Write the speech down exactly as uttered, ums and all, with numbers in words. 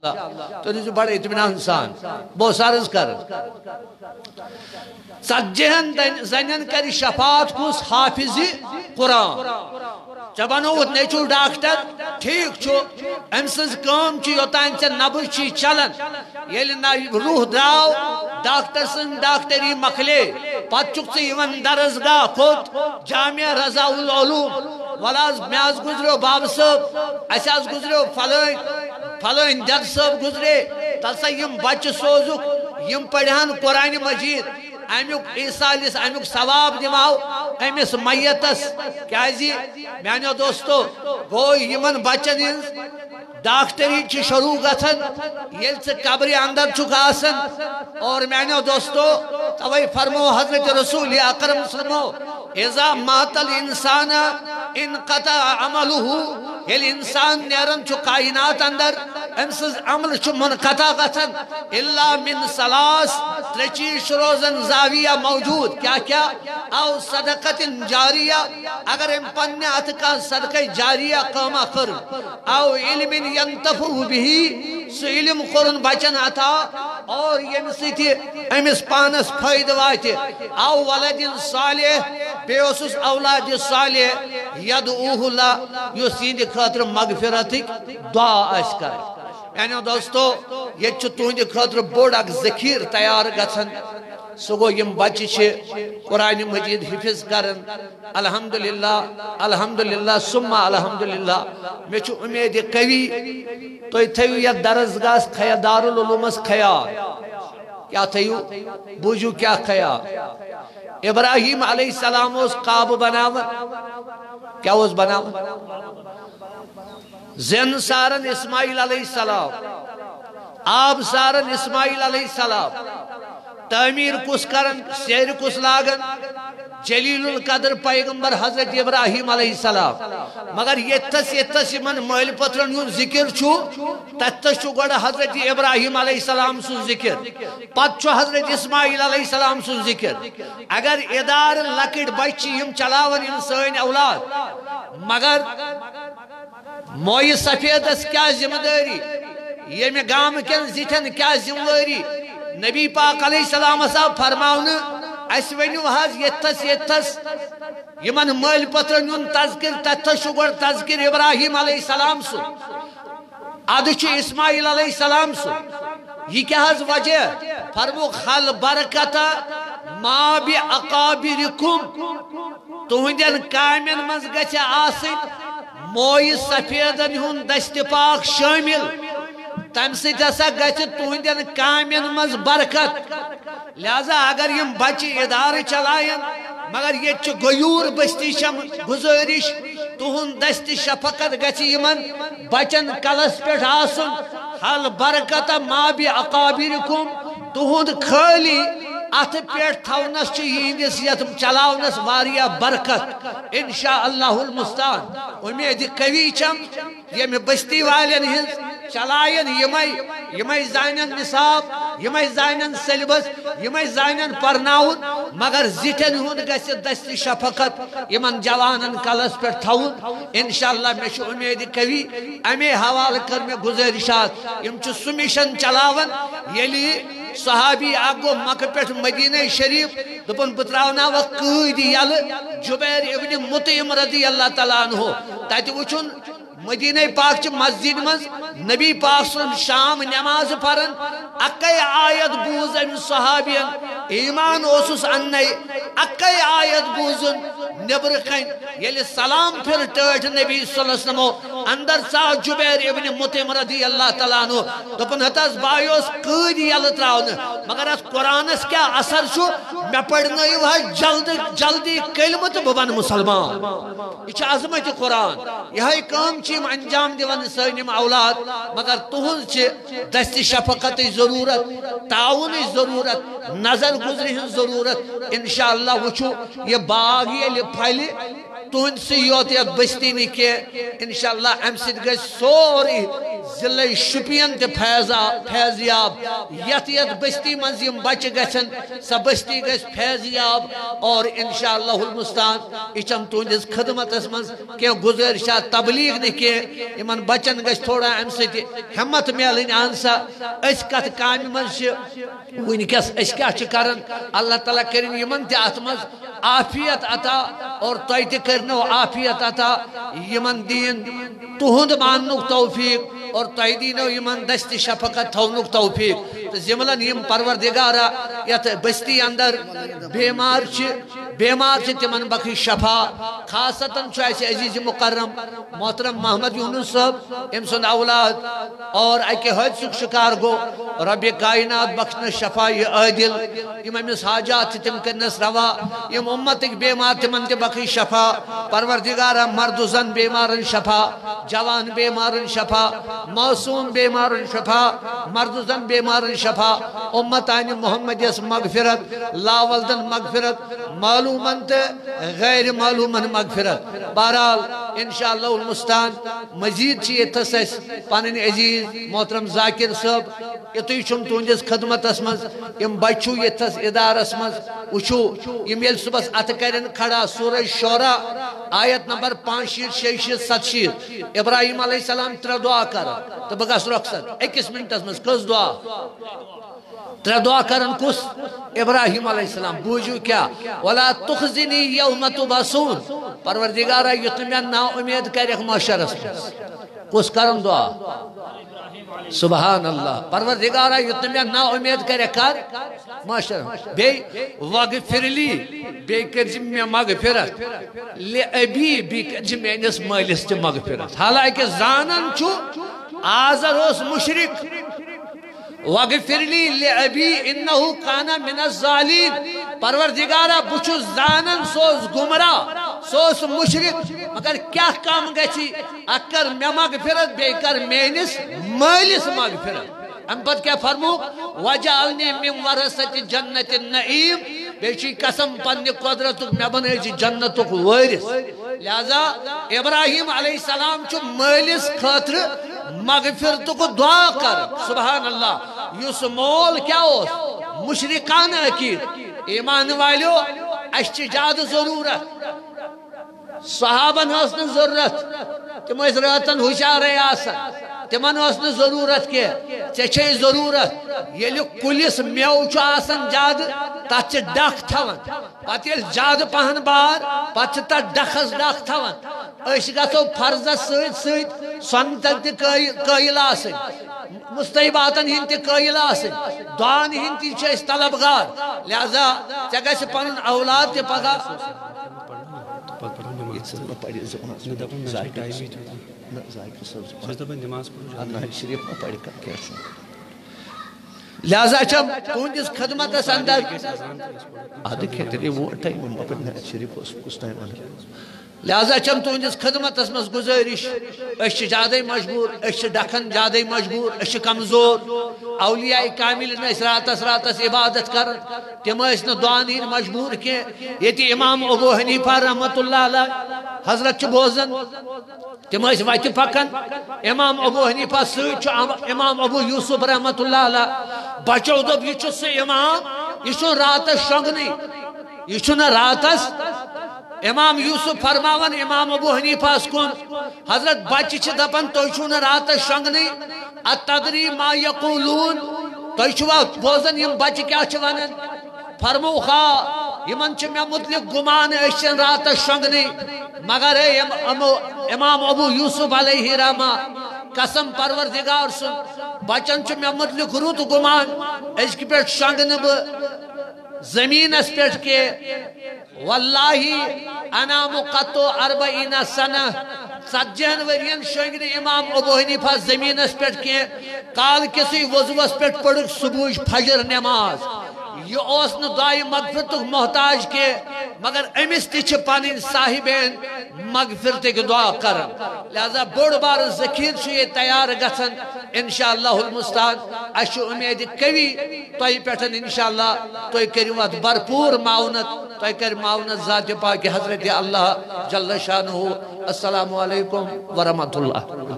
تُہۍ روٗزِو بڑٕ اطمینان سان۔ بہٕ اوسُس عرض کران، ژتجی ہن دن-، زنٮ۪ن کرِ شفاعت کُس؟ حافظ قرآن۔ ژےٚ بنووُتھ نیٚچوٗ ڈاکٹر، ٹھیٖک چھُ، أمۍ سٕنٛز کٲم چھِ یوٚتام ژےٚ نبض چھِ چلان۔ ییٚلہِ نہ روح درٛاو، ڈاکٹر سٕنٛز ڈاکٹری مۄکلے، پتہٕ چھُکھ ژٕ یِوان درسگاہ کوٚت؟ جامع رضا العلوم۔ وَلہٕ حظ، مےٚ حظ گُزریو بابہٕ صٲب، اَسہِ حظ گُزریو فلٲنۍ، فلٲنۍ دٮ۪د صٲب گُزرے، تَلہٕ سا یِم بچہٕ سوزُکھ، یِم پرِہن قرآنِ مجیٖد، اَمیُک ایٖصالِس، اَمیُک ثواب دِمہو أمِس میتس۔ کیازِ، میانیو دوستو، گوٚو یِمن بچن ہٕنٛز ڈاکٹری چھِ شروع گژھان، ییٚلہِ ژٕ قبرِ اندر چھُکھ آسان۔ اور میانیو دوستو، توے فرمو حضرت رسول اکرم صلی اللہ علیہ وسلمو، "اذا مات الانسان انقطع عمله"، ییٚلہِ انسان نیران چھُ کائنات اندر، أمۍ سٕنٛز عمل چھُ منقطع گژھان۔ "الا من ثلاث"، ترٛےٚ چیٖز چھِ روزان زاویہ موجود۔ کیٛاہ کیٛاہ؟ "او صدقۃ جاریہ"، اگر أمۍ پننہِ اتھٕ کانٛہہ صدقہ جاریہ کٲمہ کٔر، "او علم ینتفع بہ"، سُہ علم کوٚرُن بچن عطا، اور ییٚمہِ سۭتۍ أمِس پانس فٲیدٕ واتہِ، "او ولد صالح"، بیٚیہِ اوسُس اولاد صالح، "یدعوہ لہ"، یُس یِہنٛدِ خٲطرٕ مغفرتٕکۍ دعا آسہِ کران۔ میانیو دوستو، ییٚتہِ چھُ تُہنٛدِ خٲطرٕ بوٚڑ اکھ ذخیرٕ تیار گژھان۔ سُہ گوٚو، یِم بچہٕ چھِ قرآنِ مجیٖد حفظ کران۔ الحمدللہ، الحمدللہ، ثم الحمدللہ۔ مےٚ چھُ اُمید قوی، تُہۍ تھٲیِو یتھ درسگاہس خیا-، دارالعلومس خیال۔ کیٛاہ تھٲیِو؟ بوٗزِو کیٛاہ خیال۔ ابراہیم علیہ السلام اوس کعبہٕ بناوان۔ کیٛاہ اوس بناوان؟ زین سارن اسماعیل علیہ السلام، آب سارن اسماعیل علیہ السلام، تعمیر کُس کرن، سیرِ کُس لاگن؟ جلیل القدر پیغمبر حضرت ابراہیم علیہ السلام۔ مگر ییٚتھس ییٚتھس یِمن مٲلۍ پٔترن ہُنٛد ذکر چھُ، تتھس چھُ گۄڈٕ حضرت ابراہیم علیہ السلام سُنٛد ذکر، پتہٕ چھُ حضرت اسماعیل علیہ السلام سُنٛد ذکر۔ اگر ادارٕ لۄکٕٹۍ بچہِ چھِ، یِم چلاون یِم سٲنۍ اولاد، مگر مویہِ سفیدس کیا ذمہ داری؟ ییٚمہِ گامہٕ کٮ۪ن زِٹھٮ۪ن کیا ذمہ داری؟ نبی پاک علیہ السلام ہسا فرماونہٕ، اسہِ ؤنِو حظ ییٚتھس ییٚتھس یِمن مٲلۍ پٔترن ہُنٛد تذکر، تتھس چھُ گۄڈٕ تذکر ابراہیم علیہ السلام سُنٛد، ادٕ چھُ اسماعیل علیہ السلام سُنٛد۔ یہِ کیا حظ وجہ؟ فرموکھ، "ہل برکت ما بی اقابرکم"، تُہنٛدٮ۪ن کامٮ۪ن منٛز گژھِ آسٕنۍ مویہِ سفیدن ہُنٛد دستِ پاک شٲمِل۔ تمہِ سۭتۍ ہسا گژھِ تُہنٛدٮ۪ن کامٮ۪ن منٛز برکت۔ لہذا اگر یِم بچہِ ادارٕ چلاین، مگر ییٚتہِ چھِ غیور بستی چھم گُزٲرِش، تُہُنٛد دستِ شفقت گژھِ یِمن بچن کلس پٮ۪ٹھ آسُن۔ ہل برکت ما بی اقابرکم، تُہُنٛد خٲلی اتھٕ پٮ۪ٹھ تھاونس چھُ یِہنٛدِس یتھ چلاونس واریاہ برکت۔ انشاء اللہ المستعان، اُمید قوی چھم ییٚمہِ بستی والٮ۪ن ہٕنٛز چلاین یِمے، یِمے زانن نصاب، یِمے زانن سیلبس، یِمے زانن پرناوُن، مگر زِٹھٮ۪ن ہُنٛد گژھِ دستِ شفقت یِمن جوانن کلس پٮ۪ٹھ تھاوُن۔ انشاءاللہ مےٚ چھُ اُمید قوی، امے حوالہٕ کٔر مےٚ گُزٲرِشات۔ یِم چھِ سُہ مِشن چلاوان، ییٚلہِ صحابی اکھ گوٚو مکہ پٮ۪ٹھ مدینہ شریف، دوٚپُن، "بہٕ تراوناوکھ قۭدۍ یلہٕ"، جبیر ابن مطعم رضی اللہ تعالیٰ عنہ۔ تتہِ وُچھُن، مدینہ پاک چہِ مسجد منٛز نبی پاک سُنٛد شام نماز پران، اکے آیت بوٗز أمۍ صحابین، ایمان اوسُس اننے، اکے آیت بوٗزُن نیبرٕ کنۍ، ییٚلہِ سلام پھِر ٹٲٹھۍ نبی صلی اللہ علیہ وسلمو، اندر ژاو جبیر ابن مطعم رضی اللہ تعالیٰ عنہ، دوٚپُن، "ہتہٕ حظ بایوس قۭدۍ یلہٕ تراونہٕ، مگر اتھ قرآنس کیٛاہ اثر چھُ؟ مےٚ پرنٲیِو حظ جلد جلدی کلمہٕ تہٕ بہٕ بنہٕ مسلمان۔" یہِ چھِ عظمت قرآن۔ یِہے کٲم چھِ یِم انجام دِوان سٲنۍ یِم اولاد، مگر تُہنٛز چھِ دستِ شفقتٕچ ضروٗرت، تعاونٕچ ضروٗرت، نظر گُزرِ ہٕنٛز ضروٗرت۔ انشاءاللہ وٕچھِو، یہِ باغ ییٚلہِ پھلہِ، تُہنٛدسٕے یوت یتھ بستی نہٕ کینٛہہ، انشاءاللہ امہِ سۭتۍ گژھِ سورُے ضلع شُپین تہِ فیض آ-، فیض یاب۔ یتھ یتھ بستی منٛز یِم بچہِ گژھن، سۄ بستی گژھِ فیض یاب۔ اور انشاءاللہ المستعان، یہِ چھم تُہنٛدِس خدمتس منٛز کینٛہہ گزٲرشات، تبلیغ نہٕ کینٛہہ، یِمن بچن گژھِ تھوڑا امہِ سۭتۍ ہمت میلٕنۍ۔ اہن سا، أسۍ کتھ کامہِ منٛز چھِ وٕنکیٚس، أسۍ کیٛاہ چھِ کران؟ اللہ تعالیٰ کٔرِن یِمن تہِ اتھ منٛز عافیت عطا اور تۄہہِ تہِ کٔرنو عافیت عطا۔ یِمن دِیِن تُہُنٛد ماننُک توفیق اور تۄہہِ دِینو یِمن دستِ شفقت تھاونُک توفیق۔ تہٕ ضمناً یِم پروردگارا یتھ بستی اندر بیمار چھِ، بیمار چھِ تِمن بخش شفا۔ خاصتاً چھُ اسہِ عزیز مکرم محترم محمد یونس صٲب، أمۍ سُنٛد اولاد اور اکہِ حٲدثُک شکار گوٚو۔ رب کائنات بخشنس شفا عاجل۔ یِم أمِس حاجات چھِ تِم کٔرنس روا۔ یِم امتٕکۍ بیمار تِمن تہِ بخش شفا۔ پروردگارا مردُ زن بیمارن شفا، جوان بیمارن شفا، معصوم بیمارن شفا، مردُ زن بیمارن شفا۔ امتانِ محمدیس مغفرت، لاولدن مغفرت، معلومن تہٕ غیر معلومن مغفرت۔ بہرحال، انشاءاللہ المستعان، مزید چھِ ییٚتھس اسہِ پنٕنۍ عزیز محترم ذاکر صٲب، یُتُے چھُم تُہنٛدِس خدمتس منٛز، یِم بچہِ چھِو ییٚتھس ادارس منٛز، وٕچھِو، یِم ییٚلہِ صُبحس اتھٕ کرن کھڑا، سورہ شعراء، آیت نمبر پانٛژھ شیٖتھ، شیٚیہِ شیٖتھ، ستہٕ شیٖتھ، ابراہیم علیہ السلام ترٛےٚ دعا کرن، تہٕ بہٕ گژھٕ رۄخصت أکِس منٹس منٛز۔ کٔژ دعا؟ ترٛےٚ دعا کرن کُس؟ ابراہیم علیہ السلام۔ بوٗزِو کیٛاہ؟ "ولا تخزنی یوم تبعثون"، پروردگارا، یُتھ نہٕ مےٚ نا اُمید کرکھ محشرس منٛز۔ کُس کرن دعا؟ سبحان اللہ۔ پروردگارا، یُتھ نہٕ مےٚ نا اُمید کرکھ کر محشر۔ بیٚیہِ "وغفر لی"، بیٚیہِ کٔرۍ زِ مےٚ مغفرت، "لابی"، بیٚیہِ کٔرۍ زِ میٲنِس مٲلِس تہِ مغفرت۔ حالانکہ زانان چھُ آزر اوس مشرک۔ "وغفر لی لابی انہ کان من الضالین"۔ پروردگارا، بہٕ چھُس زانان سُہ اوس گمراہ، سُہ اوس مشرک، مگر کیٛاہ کم گژھِ؟ اکھ کر مےٚ مغفرت، بیٚیہِ کر میٲنِس مٲلِس مغفرت۔ امہِ پتہٕ کیٛاہ فرموو؟ "وجعلنی من ورثۃ جنت النعیم"۔ بیٚیہِ چھُ یہِ قسم پننہِ قۄدرتُک، مےٚ بنٲوزِ جنتُک وٲرِث۔ لہذا ابراہیم علیہ السلام چھُ مٲلِس خٲطرٕ مغفرتُک دعا کران۔ سبحان اللہ۔ یُس مول کیٛاہ اوس؟ مشرکانہ عقیدٕ۔ ایمان والیو، اسہِ چھِ زیادٕ ضروٗرت۔ صحابن ٲس نہٕ ضروٗرت، تِم ٲسۍ راتن ہُشارے آسان، تِمن ٲس نہٕ ضروٗرت کینٛہہ۔ ژےٚ چھے ضروٗرت، ییٚلہِ کُلِس مٮ۪وٕ چھُ آسان زیادٕ، تتھ چھِ ڈکھ تھاوان، پتہٕ ییٚلہِ زیادٕ پہن بار، پتہٕ چھِ تتھ ڈکھس ڈکھ تھاوان۔ أسۍ گژھو فرضس سۭتۍ سۭتۍ سنتن تہِ قٲیِل، قٲیِل آسٕنۍ، مستحباتن ہٕنٛدۍ تہِ قٲیِل آسٕنۍ، دعان ہٕنٛدۍ تہِ چھِ أسۍ طلبگار۔ لہذا ژےٚ گژھِ پنُن اولاد تہِ پگاہ۔ پتہٕ پرو نماز۔ ییٚتہِ زن نہٕ پرِ زبان۔ نہ، دپان مےٚ چھُنہٕ ٹایمٕے تیوٗتاہ۔ نہ، ذاکر صٲب زبان۔ سُہ چھُ دپان نماز پرو جلدی۔ ادنان شریف ما پرِ کانٛہہ، کینٛہہ چھُنہٕ۔ لہذا چھم تُہنٛدِس خدمتس اندر۔ ادٕ کھیٚتھ تیٚلہِ ووٹ ٹایم، مگر نہ، شریف اوس کُس ٹایم ونان۔ لہذا چھم تُہنٛدِس خدمتس منٛز گُزٲرِش، أسۍ چھِ زیادَے مجبوٗر، أسۍ چھِ ڈکھن زیادَے مجبوٗر، أسۍ چھِ کمزور۔ اولیاء کاملین ٲسۍ راتس راتس عبادت کران، تِم ٲسۍ نہٕ دعان ہٕنٛدۍ مجبوٗر کینٛہہ۔ ییٚتہِ امام ابو حنیفہ رحمتہ اللہ علیہ حضرت چھِ بوزان، تِم ٲسۍ وتہِ پکان۔ امام ابو حنیفہ سۭتۍ چھُ ام-، امام ابو یوسف رحمتہ اللہ علیہ۔ بچو دوٚپ، "یہِ چھُ سُہ امام، یہِ چھُنہٕ راتس شۄنٛگنٕے، یہِ چھُنہٕ راتس۔" امام یوسف فرماوان امام ابو حنیفہس کُن، "حضرت، بچہِ چھِ دپان تُہۍ چھِو نہٕ راتس شۄنٛگنٕے، اتدری ما یقولون، تُہۍ چھِوا بوزان یِم بچہِ کیٛاہ چھِ ونان؟" فرمووُکھ، آ، یِمن چھُ مےٚ مُتعلق گُمان، أسۍ چھِنہٕ راتس شۄنٛگنٕے۔ مگر اے ام-، امو-، امام ابو یوسف علیہ رحمہ، قسم پروردگار سُنٛد، بچن چھُ مےٚ مُتعلق رُت گُمان، أزکہِ پٮ۪ٹھ شۄنٛگہٕ نہٕ بہٕ زٔمیٖنس پٮ۪ٹھ کینٛہہ۔ واللہ انام قط اربعین سنہ، ژتجی ہن ؤرین شۄنٛگۍ نہٕ امام ابو حنیفہ زٔمیٖنس پٮ۪ٹھ کینٛہہ۔ کالہٕ کِسٕے وضوٗوس پٮ۪ٹھ پٔرٕکھ صبحٕچ فجر نٮ۪ماز۔ یہِ اوس نہٕ دعایہِ مغفرتُک محتاج کینٛہہ، مگر أمِس تہِ چھِ پنٕنۍ صاحبین مغفرتٕکۍ دعا کران۔ لہذا بوٚڑ بارٕ ذخیرٕ چھُ ییٚتہِ تیار گژھان۔ انشاءاللہ المستعان، اسہِ چھُ اُمید قوی تۄہہِ پٮ۪ٹھ۔ انشاءاللہ تُہۍ کٔرِو اتھ بھرپوٗر معاونت، تۄہہِ کرِ معاونت ذات پاک حضرت اللہ جل شانہ۔ السلام علیکم ورحمۃ اللہ۔